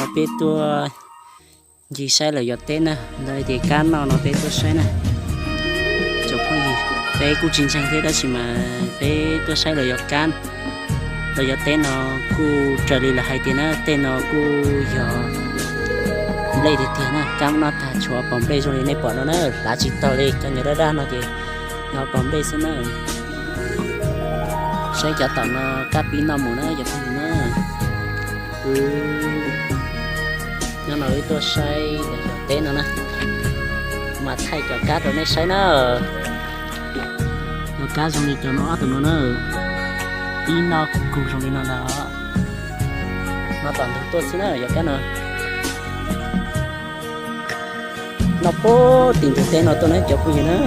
Peb tuaj ncig saib lawv yos teb na, ntawd tias kab noj no peb tuaj saib na. Tsoom phooj ywg, peb kuj tsis ntseeg thiab tab sis mas peb tuaj saib lawv yos kab, lawv yos teb no kuj raws li lawv hais tias na, tej no kuj yog nplej tiag tiag na, kab noj tag tshuav pom nplej zoo li nej pom no na, hlav tsis taug li, cov nyuag daj daj no ces yog pom nplej xwb na. Saib cov tom no kab pib noj mus na cov phooj ywg na. Wb nyob no wb tuaj saib lawv yos teb no na, kuv mam thaij cov kab rau nej saib na. Cov kab zoo li cov no ob tug no na, pib noj kug zoo li no ntag. Noj tom ntug tuaj xwb na cov kab no. Noj puag tim ntug teb no tuaj na cov phooj ywg na.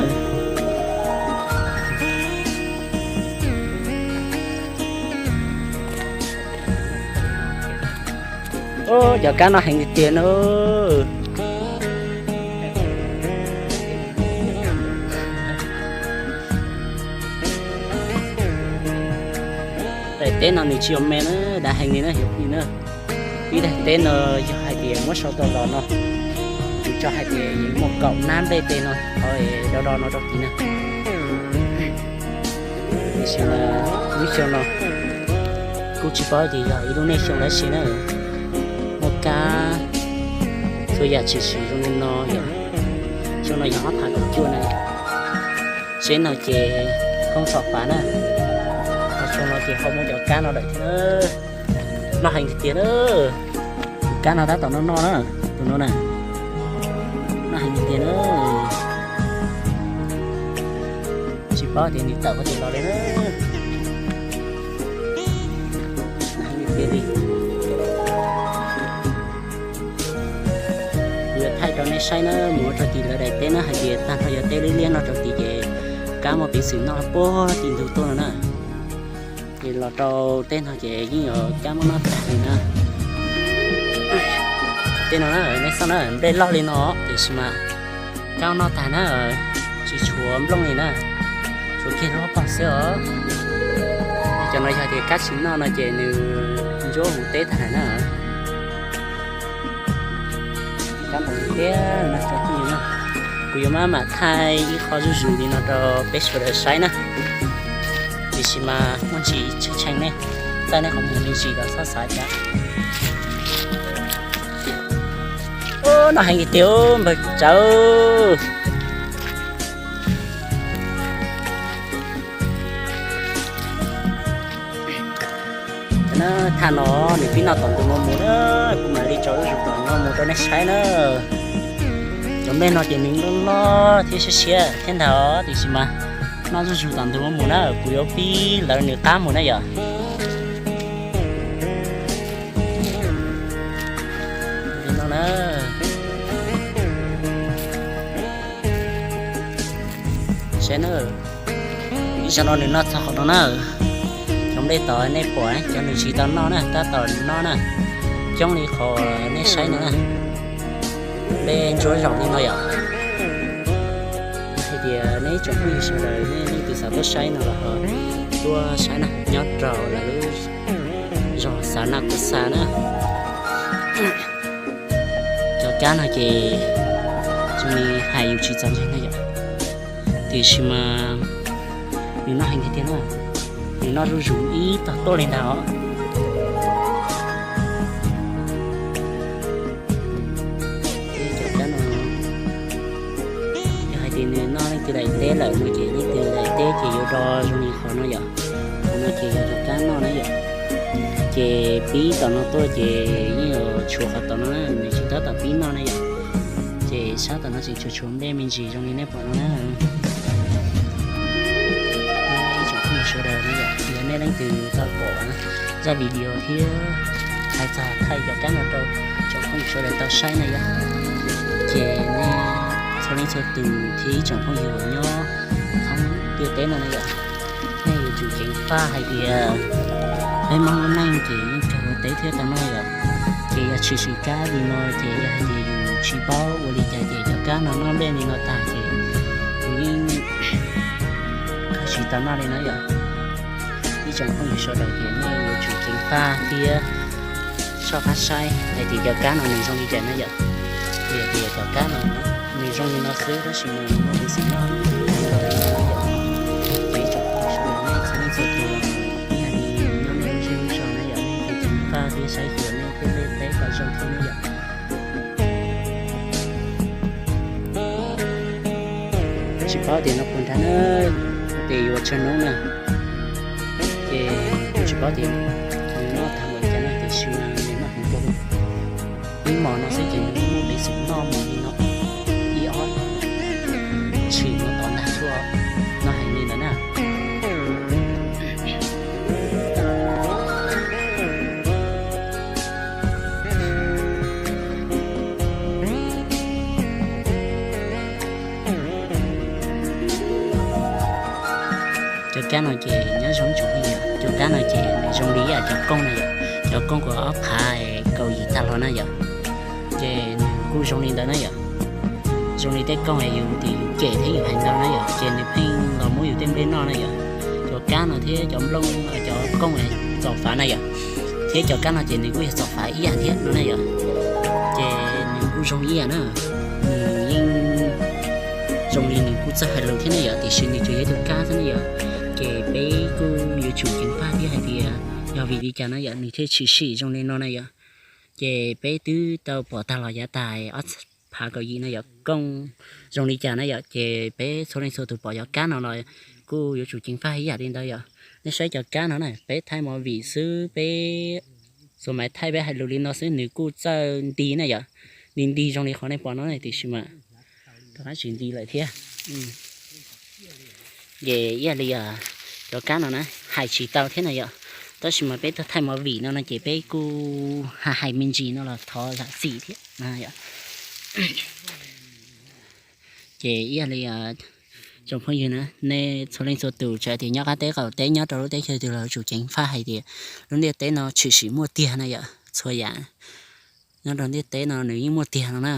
Cov kab no heev tiag tiag na. Daim teb no nws tsis yog me na, dav heev li na cov phooj ywg na. Ib daim teb no yog hais tias muab sau tau los no, kuv tso hais tias yeej muaj kaum nab nplej teg no, qhov do do no rau tid na. Tiam sis mas lub xyoo no kuj tsis paub tias yog ib lub niaj xyoo dab tsi na, muaj kab txhua yam tshwm sim zoo li no yom. Xyoo no yog ob phav kaum cuaj na, tsheb no ces koob txhom fav na, ho xyoo no ces ho muaj cov kab no lawm thiab. Noj heev tiag tiag na. Tus kab no tab tom noj noj na, tus no na, noj heev tiag tiag na. Tsis paub tias nws tawm qhov twg los li na. Noj heev tiag tiag li. Kuv yuav thaij rau nej saib na, mus rau tim lawv daim teb na, hais tias tag nrho yog teb liab liab no rau tid ces kab muaj peev xwm noj puag tim ntug tuaj no na. Ces los rau tej no ces yeej yuav kab muab noj tag li na. Tej no na, nej xauj na, nplej loj li no tiam sis mas kab noj tag na, tsis tshuav nplooj li na, tshuav kiag lub pob xwb os. Cov no yog tias kab tsis noj no ces nws ntsuab hauv teb tag na. Kab npaum li tiag no cov phooj ywg na. Kuv yuav maj mam thaij ib qho zuj zus li no rau peb sawv daws saib na. Tiam sis mas muaj ntsis tshee tshee ne, txawj nej qhov muag me ntsis los txhob xav cas. Noj heev tiag tiag npawg tsawv. Thaj no nws pib noj tom ntug no mus na, kuv mam li tso zuj zus tom no mus rau nej saib na. Cov nplej no ces nws loj loj thiab siab siab thiab ntag, tiam sis mas noj zuj zus tom ntug no mus na, kuv yuav pib lawv nws qab mus na yom. Li no na. Saib na, ib zaug no nws noj txog qhov no na. Cov nplej tod nej pom cov nws tsis tau noj na, tab tom noj na. Coob li qhov nej saib no na. Nplej ntsuab zaum li no yom. Hais tias nej tsoom phooj ywg sawv daws nej leej twg xav tuaj saib no los ho tuaj saib na, nyob rau lawv lub zos Xav Naj Kub Xa na. Cov kab no ces zoo li hais yus tsis txaus ntseeg na yom. Tiam sis mas nws noj heev tiag tiag na, nws noj zuj zus ib tog tuaj li ntag os. Cov kab no yog hais tias nws noj leej twg daim teb lawm no ces leej twg daim teb ces yuav do zoo li qhov no yom. Qhov no ces yog cov kab noj na yom. Ces pib tom no tuaj ces yeej yuav tshuav qhov tom no na, nws tsis tab tom pib noj na yom. Ces sab tom no tseem tshuav tshuav nplej me ntsis zoo li nej pom no na. Ib tsoom phooj ywg sawv daws na yom, yog nej leej twg tau pom zaj video thiab hais txog thaij cov kab no rau tsoom phooj ywg sawv daws tau saib na yom, ces nej txhua leej txhua tus thiab ib tsoom phooj ywg uas nyob thoob ntiaj teb no na yom, nej yuav tsum ceev faj hais tias peb Hmoob lub neej ces yeej kawg ua teb thiab tau noj yom. Ces yog tshwm sim kab li no ces yog hais tias yus tsis paub ua li cas ces cov kab no noj nplej li no tag ces yus yeej kawg tsis tau noj li na yom. Ib tsoom phooj ywg sawv daws ces nej yuav tsum ceev faj thiab Rov qab saib hais tias cov kab no nws zoo li cas na yom. Vim tias cov kab no nws zoo li no xwb tab sis mas nws muaj peev xwm noj. Ces ib tsoom phooj ywg sawv daws nej txhua leej txhua tus los ib yam li nyob nej lub zej lub zos na yom, nej tus ceev faj thiab saib xyuas nej tej liaj teb kom zoo thiab na yom. Tsis paub tias no puas nrag na, tias yuav tsawg hnub na, ces kuj tsis paub tias nws noj tag npaum li cas na, tiam sis mas nws noj heev kawg. Ib hmos no xwb ces nws muaj peev xwm noj mus li no ib ob tshim no tom ntag xwb, noj heev li ntawd na. Cov kab no ces nyob zoo tsoom phooj ywg, cov kab no ces nws zoo li ib yam cov kooj na yom, cov kooj uas ob phav kaus yim tag los na yom, ces nws kuj zoo li ntawd na yom. Zoo li tej kooj es yus tias yus cem thiab yus hais ntau na yom, ces nws pheej los muab yus tej nplej noj na yom. Cov kab no thiab cov nplooj, cov kooj txaus fav na yom, thiab cov kab no ces nws kuj yog txaus fav ib yam thiab no na yom. Ces nws kuj zoo ib yam na, nws yeej zoo li nws kuj txawj hais lus thiab na yom, tiam sis nws tsuas yog ib tug kab xwb na yom. Ces peb kuj yuav tsum ceev faj thiab hais tias yog vim li cas na yom nws thiaj tshwm sim zoo li no na yom. Ces peb twb tau pom tag los yav tag ob phav kaum yim no yom, kooj zoo li cas na yom, ces peb txhua leej txhua tus pom cov kab no los kuj yuav tsum ceev faj ib yam li ntawd yom. Nej saib cov kab no na, peb thaij movie xwb, peb xuas maiv thaij peb hais lus li no xwb nws kuj txawj nti na yom, nti nti zoo li qhov nej pom no tiam sis mas rov qab tsis nti lawm thiab. Ces ib yam li cov kab no na, hais tsis tau thiab na yom, tab sis mas peb thaij movie no no ces peb kuj hais hais me ntsis no los thov zam txim thiab. Ces ib yam li tsoom phooj ywg na, nej txhua leej txhua tus txawm tias nyob qab teb qaum teb nyob rau lub teb chaws twg los yuav tsum ceev faj hais tias lub ntiaj teb no tshwm sim muaj tiag na yom, txhua yam nyob rau ntiaj teb no nws yeej muaj tiag no na.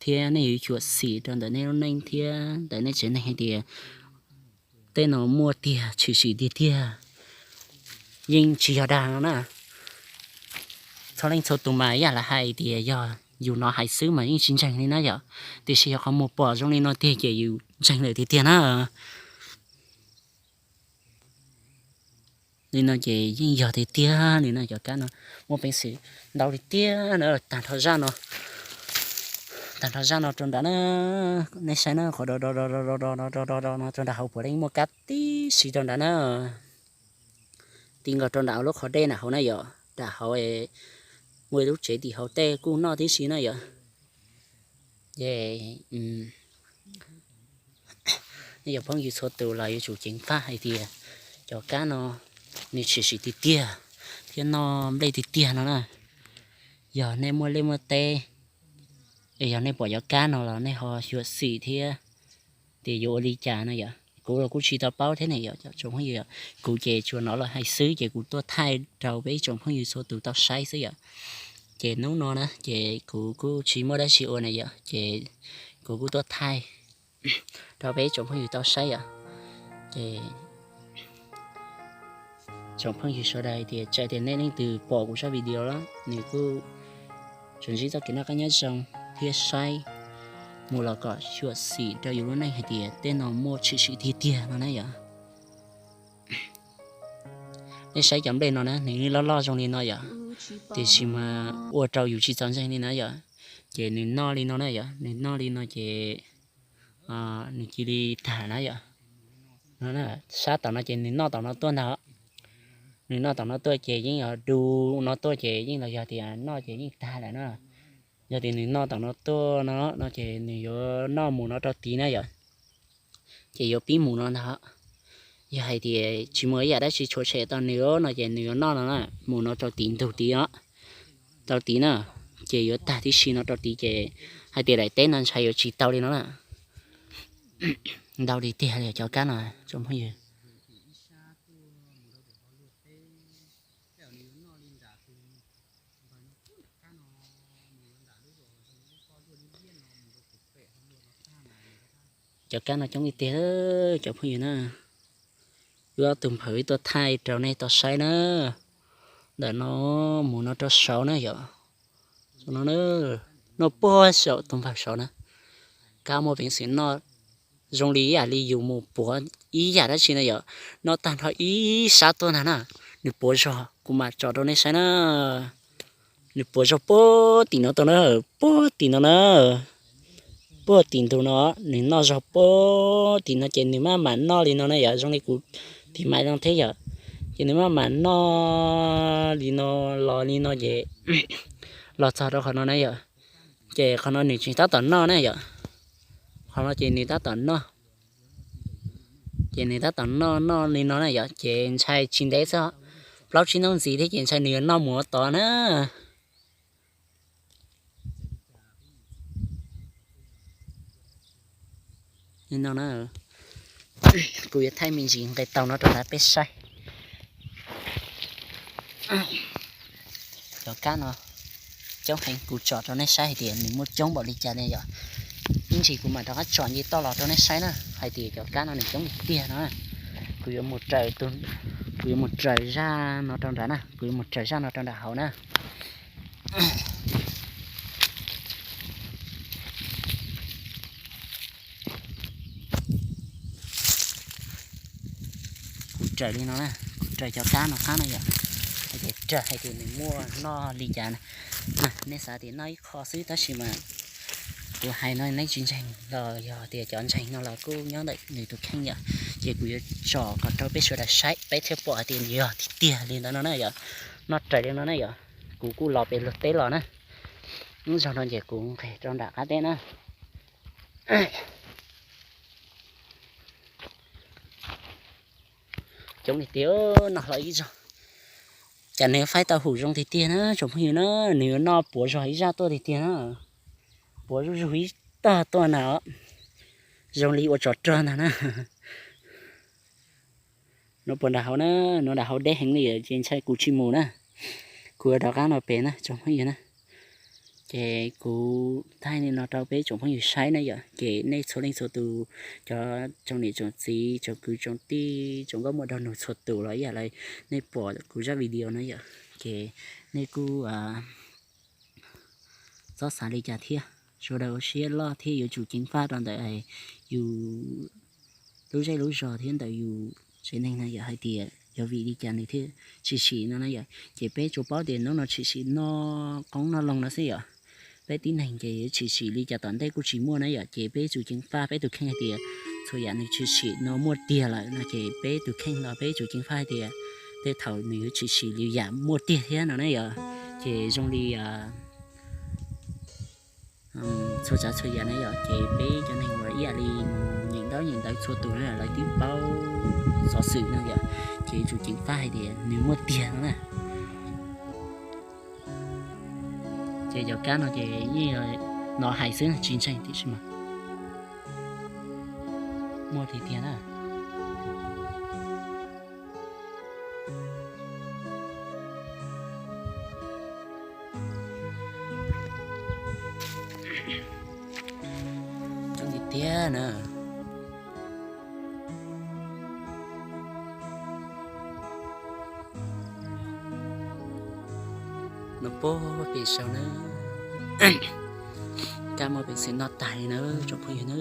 Thiab nej yuav xyuam xim rau ntawm nej lub neej thiab ntawm nej tsev neeg hais tias tej no muaj tiag, tshwm sim tiag tiag, yeej tsis yog dag no na. Txhua leej txhua tus mas ib yam li hais tias yog yus hnov hais xwb mas yeej tsis ntseeg li na yom, tiam sis yog qhov muag pom zoo li no tiag ces yus ntseeg lawm tiag tiag na. Li no ces yeej yog tiag tiag li no, cov kab no muaj peev xwm ntau li tiag na. Tag nrho zaj no, tag nrho zaj no rau nrad na, nej saib na, qhov do do do do do do do do do no rau nram hauv puav leej muaj kab tib si rau nrad na. Ti nkaus rau nram lub qhov dej nram hauv na yom, nram hauv muaj ib lub tsev tim hauv tej kuj noj tib si na yom. Ces nej cov phooj ywg txhua tus los yuav tsum ceev faj hais tias cov kab no nws tshwm sim tiag tiag thiab noj nplej tiag tiag no na. Yog nej muaj liaj muaj teb, es yog nej pom cov kab no los nej ho xyuam xim thiab tias yuav ua li cas no yom. Kuv los kuj tsis tau paub thiab ne yom, cov tsoom phooj ywg, kuv ces tsuas hnov lawv hais xwb ces kuv tuaj thaij rau peb ib tsoom phooj ywg txhua tus tau saib xwb yom. Ces hnub no na ces kuv kuj tsis muaj dab tsi ua na yom, ces kuv kuj tuaj thaij rau peb ib tsoom phooj ywg tau saib yom. Ces tsoom phooj ywg sawv daws tias txawm tias nej leej twg pom kuv zaj video los nws kuj tsuas ntsib txoj kev noj qab nyob zoo thiab saib mus los kom xyuam xim rau yus lub neej hais tias tej no muaj tshwm sim tiag tiag no na yom. Nej saib cov nplej no na, nws loj loj zoo li no yom, tiam sis mas ua rau yus tsis txaus ntseeg li na yom. Ces nws noj li no na yom, nws noj li no ces nws cia li tag na yom. Sab tom no ces nws noj tom no tuaj ntag. Nws noj tom no tuaj ces yeej du no tuaj ces yeej los yog tias noj ces yeej tag lawm na. Yog tias nws noj tom no tuaj no no ces nws yuav noj mus no rau tid na yom. Ces yuav pib mus no ntag. Yog hais tias tsis muaj ib yam dab tsi tshuam tshem tau nws no ces nws yuav noj no na, mus no rau tid ntug tid os, rau tid na, ces yuav tag tib si no rau tid ces hais tias daim teb no ntshai yuav tsis tau li no na. Ntau li tiag li cov kab no tsoom phooj ywg. Cov kab no coob li tiag cov phooj ywg na. Kuv ob tug npawg wb tuaj thaij rau nej tau saib na. Ntawm no mus no rau saud na yom. No, no puag saum tus npawg saud na. Kab muaj peev xwm noj zoo li ib yam li yus mus puav ib yam dab tsi na yom. Noj tag nrho ib sab tuaj ntag na. Nws puav zog, kuv mam tsom rau nej saib na. Nws puav zog puag tim no tau na, puag tim no na. Puag tim ntug no, nws noj zog puag tim no ces nws maj mam noj li no na yom, zoo li kuv tiv maiv no thiab yom. Ces nws maj mam noj li no, los li no ces los txog rau qhov no na yom. Ces qhov no nws tseem tab tom noj na yom. Qhov no ces nws tab tom noj. Ces nws tab tom noj noj li no na yom, ces ntshai tsis ntev xwb, plaub tsib hnub ntxiv thiab ces ntshai nws yuav noj mus ua tod na. Li no na, kuv yuav thaij me ntsis nqis taus no rau peb saib. Cov kab no coob heev, kuv tsom rau nej saib hais tias nws muaj coob npaum li cas ne yom. Ib ntsis kuv mam rov qab tsom nce toj los rau nej saib na, hais tias cov kab no nws coob tiag tiag no. Kuv yuav mus raws, kuv yuav mus raws zaj no rau nrad na, kuv yuav mus raws zaj no rau nram hauv na. Kuv raws li no na, kuv raws cov kab no qab no yom, hais tias raws hais tias nws muaj noj li cas na. Nej xav tias noj ib qho xwb tab sis mas kuv hais no neb tsis ntseeg los yog tias cov ntseeg no los kuj nyob ntawm nws tus kheej yom, ces kuv yuav tsom kom rau peb sawv daws saib peb thiaj pom hais tias nws yog tiag tiag li ntawd no na yom. Noj raws li no na yom, kuv kuj los pem luag teb los na. Ib zaug no ces kuv nqes rau nram qab teb na. Coob tiag tiag, noj hlo ib zaug. Cas nws faib tau hum zoo tiag tiag na tsoom phooj ywg na, nws yuav noj puav zog ib zaj tuaj tiag tiag na. Puav zuj zus ib tag tuaj na, zoo li ua tsov rog ntag na. Nov puas nram hauv na, nov nram hauv deb heev li ces ntshai kuv tsis mus na. Kuv yuav rov qab no pem na tsoom phooj ywg na. Ces kuv thaij li no rau peb tsoom phooj ywg saib na yom, ces nej txhua leej txhua tus, cov tsoom niam tsoom txiv, tsoom kwv tsoom tij, tsoom nkauj muam nraug nus txhua tus los ib yam li nej pom kuv zaj video na yom, ces nej kuj txhob xav li cas thiab. Sawv daws ua siab loj thiab yuav tsum ceev faj rau ntawm yus lub zej lub zos thiab ntawm yus tsev neeg na yom, hais tias yog vim li cas nws thiaj tshwm sim no na yom. Ces peb tsuas paub tias hnub no tshwm sim noj qoob noj loo no xwb yom. Peb tib neeg ces yuav tshwm sim li cas tom ntej kuj tsis muaj na yom, ces peb tsum ceev faj peb tus kheej hais tias txhua yam nws tshwm sim no muaj tiag lawm no ces peb tus kheej los peb tsum ceev faj hais tias tej thaum nws yuav tshwm sim li yam muaj tiag thiab no na yom. Ces zoo li txhua tsav txhua yam na yom, ces peb cov neeg uas ib yam li mus nyeem ntaub nyeem ntawv txhua tus na lawv twb paub xov xwm no yom, ces tsum ceev faj hais tias nws muaj tiag no na. Ces cov kab no ces yeej no hais xwb tsis ntseeg tiam sis mas muaj tiag tiag na. Coob tiag tiag na. No puag pem saud na, kab muaj peev xwm noj tag li na tsoom phooj ywg na.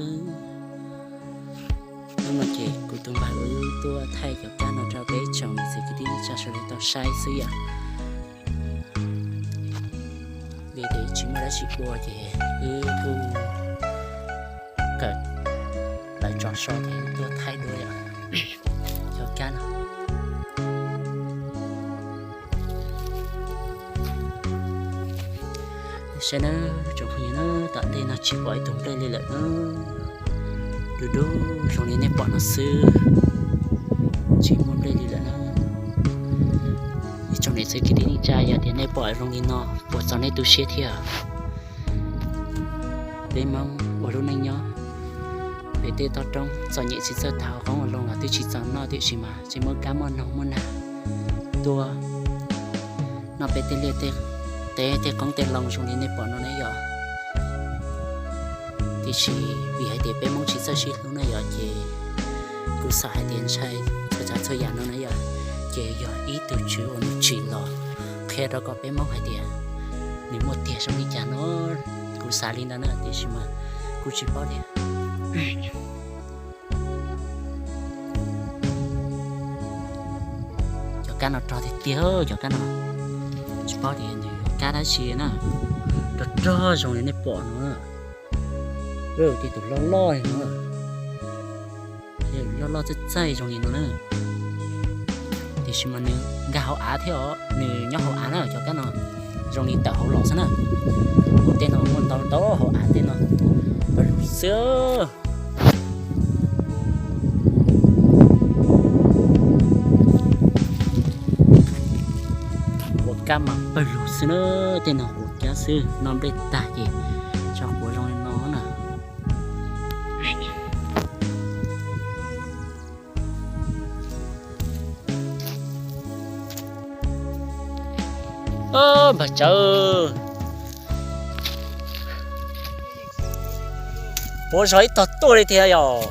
Hnub no ces kuv tus npawg wb tuaj thaij cov kab no rau peb tsoom niam txiv kwv tij neej tsa sawv daws tau saib xwb yom. Vim tias tsis muaj dab tsi ua ces wb kuj kawm lawv tso so ces wb tuaj thaij dua yom. Cov kab no saib na, tsoom phooj ywg na, tom ntej no tsis pom ib tug nplej li lawm na. Du du zoo li nej pom no xwb, tsis muaj nplej li lawm na. Ib tsoom niam txiv kwv tij neej tsa, yog tias nej pom zoo li no puas txaus nej tu siab thiab? Peb Hmoob ua lub neej nyob pem tej toj roob txom nyem tsis txawj tau qoob ua loo los twb tsis txaus noj tiam sis mas tseem muaj kab muaj noog muaj nag tuaj noj peb tej liaj tej teb tej qoob tej loo zoo li nej pom no ne yom. Tiam sis vim hais tias peb Hmoob tsis txawj sib hlub na yom, ces kuv xav hais tias ntshai txhua Txhua yam no na yog, ces yog ib tug tswv uas nws tsim los qhia rau kom peb Hmoob hais tias nws muaj tiag zoo li cas no. Kuv xav li ntawd na, tiam sis mas kuv tsis paub tias cov kab no rog tiag tiag, cov kab no tsis paub tias nws yog kab dab tsi na. Rog rog zoo li nej pom no, tej tus loj loj li no, loj loj txaij txaij zoo li no na. Tiam sis mas nws nkag hauv av thiab os, nws nyob hauv av na cov kab no, zoo li tawm hauv los xwb na. Kuv tej no muaj ntau ntau hauv av tej no, pawg lug xwb. Ua kab mas pawg lug xwb na, tej no quav kab xwb, noj nplej tag ces tso quav zoo li no na. Npawg Tsawv, puav zog ib tog tuaj li thiab yom.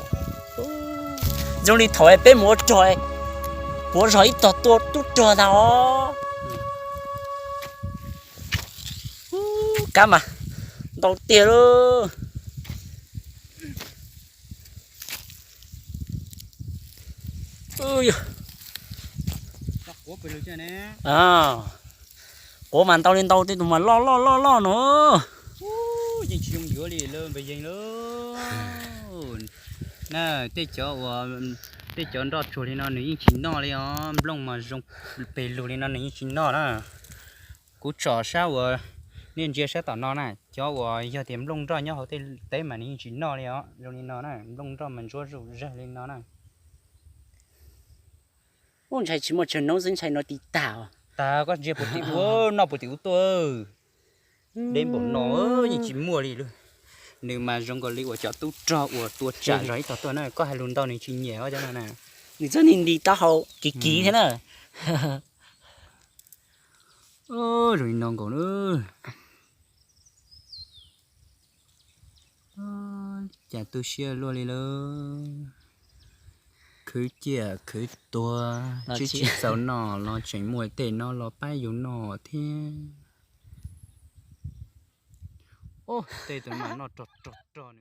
Zoo li thaum peb mus ua rog, puav zog ib tog tuaj tub rog ntag os. Kab mas ntau tiag lauj. Quav mas ntau li ntau, tej tus mas loj loj loj loj no. Yeej tsis zoo yuav li lawm npawg Yees lauj. Na, tej cov uas, tej cov nroj tsuag li no nws yeej tsis noj li os. Nplooj mas zoo pes lug li no nws yeej tsis noj na. Kuv tsom sab uas nej ntsia sab tom no na, cov uas yog tias nplooj nroj nyob hauv tej teb mas nws yeej tsis noj li os. Zoo li no na, nplooj nroj mas ntsuab zuj zus li no na. Ub, ntshai tsis muaj tsawg hnub xwb ntshai no ti tag. Tag koj ntsia puas tim ub, noj puas tim ub tuaj. Deb npaum no yeej tsis muaj li lauj. Nws mas zoo nkaus li uas cov tub rog uas tua tsam zog ib tog tuaj na, koj hais lus ntau nws tsis nyiam cov no na. Nws txawj nti nti taub hau kiv kiv thiab na. Zoo li no nkaus na. Cas tu siab luaj li lawm. Khwv ciaj khwv tuag, tsis tsis txaus noj los tseem muaj tej no los pab yus noj thiab. Tej tus no noj rog rog rog.